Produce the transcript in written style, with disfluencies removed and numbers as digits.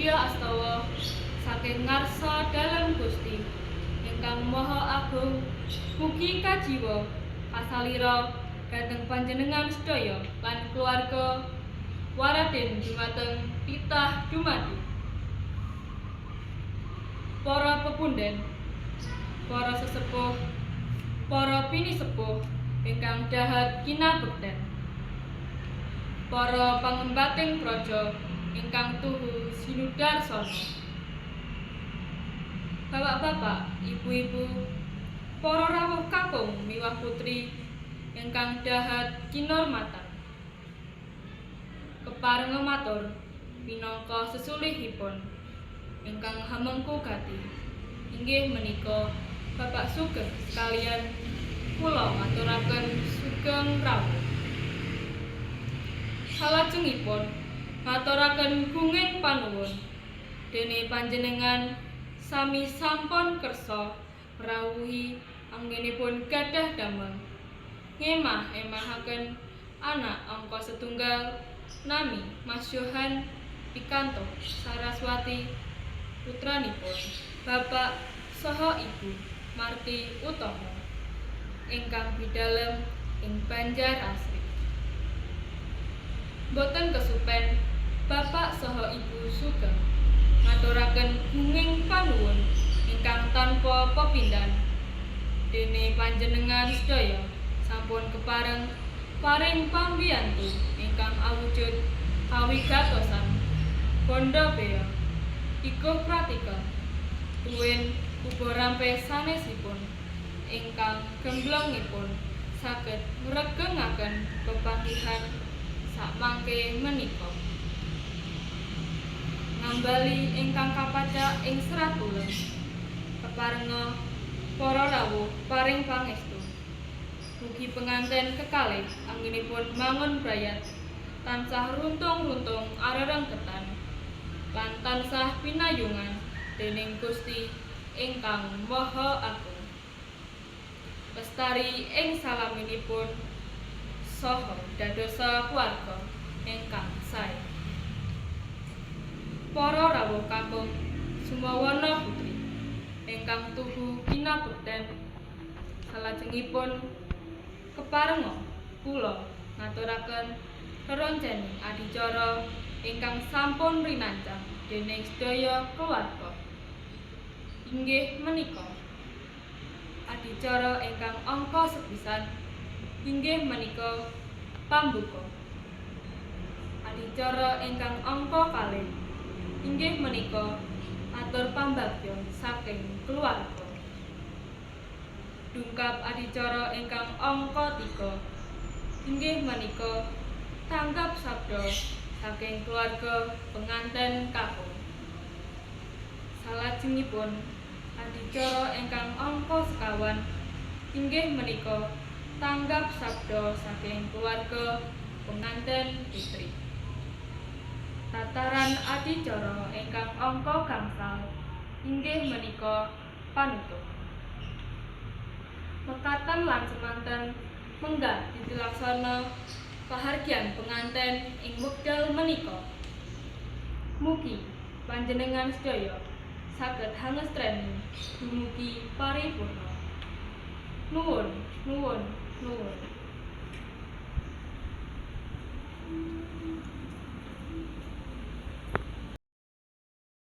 Pangudya astawa saking ngarsa dalem Gusti ingkang Maha Agung, mugi kajiwa kasalira dhateng panjenengan sedaya lan keluarga waraden dumateng titah dumadi. Para pepunden, para sesepuh, para pinisepuh ingkang dahat kinabekten, para pangembating praja ingkang tuhu sinudarsana, bapak-bapak, ibu-ibu, para rawuh kakung miwah putri ingkang dahat kinormatan. Keparenga matur minangka sesulihipun ingkang hamengku gati inggih menika Bapak Sugeng sekalian kula ngaturaken sugeng rawuh. Salajengipun ngaturaken gunging panuwun dene panjenengan sami sampun kersa ngrawuhi anggenipun gadah damel ngemah-emahaken anak angka setunggal nami Mas Yohan pikantuk Saraswati putranipun Bapak saha Ibu Marti Utomo ingkang bidalem ing Banjar Asri. Boten kesupen Bapak saha Ibu Sugeng ngaturaken gunging panuwun ingkang tanpa pepindhan dene panjenengan sedaya sampun kepareng paring pambiyantu ingkang awujud kawigatosan bondo bea ikuh pratika tuwin uba rampe sanesipun ingkang gemblongipun saged ngregengaken pepanggihan sakmangke menika. Ngambali ingkang kapacak ing Serat Ulem, keparenga para rawuh paring pangestu. Mugi penganten kekalih anggenipun mangun brayat tansah runtung-runtung arerengketan lan tansah pinayungan dening Gusti ingkang Maha Agung. Lestari ing salaminipun saha dadosa keluarga ingkang sae. Para rawuh kakung sumawana putri ingkang tuhu kinabekten, salajengipun keparenga kula ngaturaken reroncen adicara ingkang sampun rinancang dening sedaya keluarga. Inggih menika adicara ingkang angka sepisan inggih menika pambuka. Adicara ingkang angka kalih inggih menika atur pambagya saking keluarga. Dungkap adicara ingkang angka 3 inggih menika tanggap sabda saking keluarga penganten kakung. Salajengipun adicara ingkang angka sekawan inggih menika tanggap sabda saking keluarga penganten putri. Tataran adicara ingkang angka gangsal inggih menika panutup. Mekaten lan semanten menggah titilaksana pahargyan penganten ing wekdal menika. Mugi panjenengan sedaya saged hangestreni dumugi paripurna. Nuwun, nuwun, nuwun.